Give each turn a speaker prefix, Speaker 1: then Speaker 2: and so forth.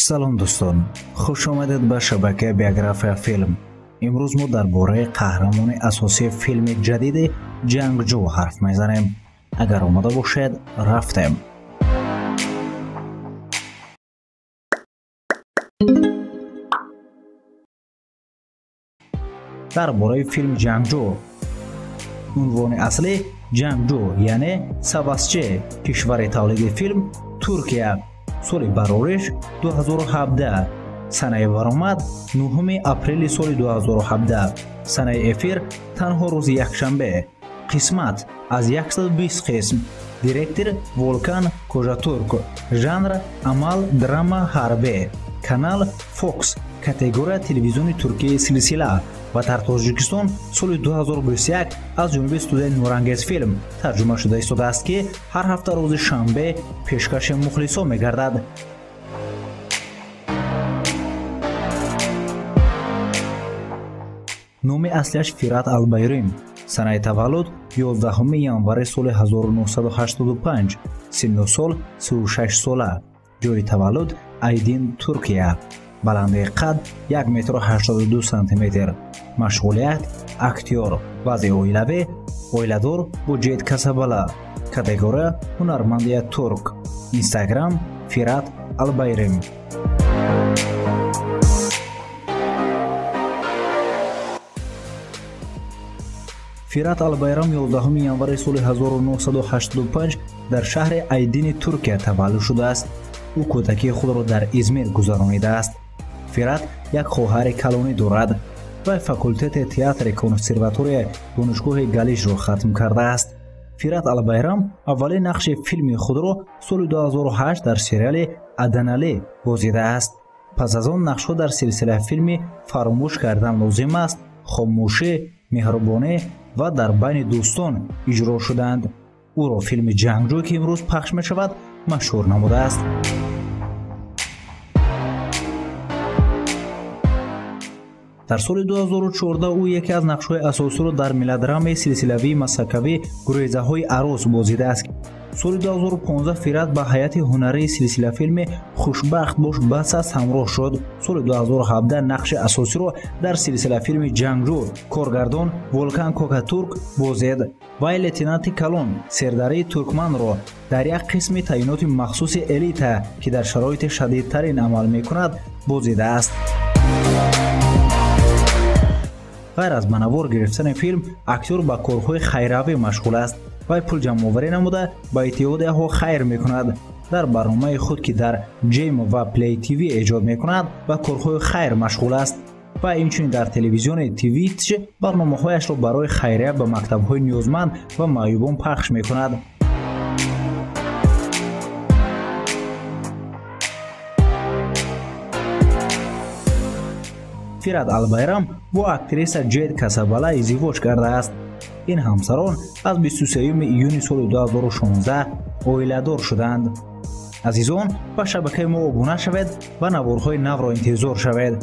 Speaker 1: Салом дӯстон, хуш омадед ба шабакаи Биография Филм. Имрӯз мо дар бораи қаҳрамони асосии филми ҷадиди Ҷангҷӯ ҳарф мезанем. Агар омода бошед, рафтем. Дар бораи филм Ҷангҷӯ. Унвони аслӣ Ҷангҷӯ, яъне Савасче, кишвари тавлиди филм Туркия. Соли барориш 2017, санаи баромад 9 апрели соли 2017, санаи эфир танҳо рӯзи якшанбе, қисмат аз 120 қисм, директор Волкан Кожатурк, жанр амал драма ҳарбе, канал Фокс, категория телевизиони Туркияи силсила ва дар Тоҷикистон соли 2021 аз ҷониби студияи Нурангез филм тарҷума шуда истодааст, ки ҳар ҳафта рӯзи шанбе пешкаши мухлисон мегардад. Номи аслиаш Фират Албайрим, санаи таваллуд 11 январи соли 1985, синну сол 36 сола, ҷои таваллуд Айдин, Туркия, баландии қад 1 метру 82 сантиметр, машғулият актёр, вазъи оилавӣ оиладор бо Ҷед Касабала, категория ҳунармандия турк, Инстаграм Фират Албайрим. Фират Албайрам 11 январи соли 1985 дар шаҳри Айдини Туркия таваллуд шудааст. Ӯ кӯдакии худро дар Измир гузаронидааст. Фират як хоҳари калонӣ дорад ва факултети театри консерваторияи донишгоҳи Галишро хатм кардааст. Фират Албайрам аввалин нақши филми худро соли 2008 дар сериали Аданалӣ бозидааст. Пас аз он нақшҳо дар силсилафилми Фаромӯш кардан лозим аст, Хомӯшӣ, Меҳрубонӣ ва Дар байни дӯстон иҷро шуданд. Ӯро филми Ҷангҷӯ, ки имрӯз пахш мешавад, машҳур намудааст. Дар соли 2014 ӯ яке аз нақшҳои асосиро дар мелодрамаи силсилавии масакавӣ Гурезаҳои арӯс бозидааст. Соли 2015 Фират ба ҳайати ҳунарии силсилафилми Хушбахт бош бас аст ҳамроҳ шуд. Соли 2017 нақши асосиро дар силсилафилми Ҷангҷӯ коргардон Волкан Кокатурк бозид. Вай лейтенанти калон сердарии туркманро дар як қисми таъиноти махсуси элита, ки дар шароити шадидтарин амал мекунад, бозидааст. Ғайр аз ба навор гирифтани филм, актёр ба корҳои хайравӣ машғул аст. Вай пул ҷамъоварӣ намуда ба иттиҳодияҳо хайр мекунад. Дар барномаи худ, ки дар Ҷем ва Плей ТВ эҷод мекунад, ба корҳои хайр машғул аст ва инчунин дар телевизиони Твитч барномаҳояшро барои хайрия ба мактабҳои ниёзманд ва маъюбон пахш мекунад. Фират Албайрам бо актриса Ҷед Касабала издивоҷ кардааст. Ин ҳамсарон аз 23 июни соли 2016 оиладор шуданд. Азизон, ба шабакаи мо обуна шавед ва наворҳои навро интизор шавед.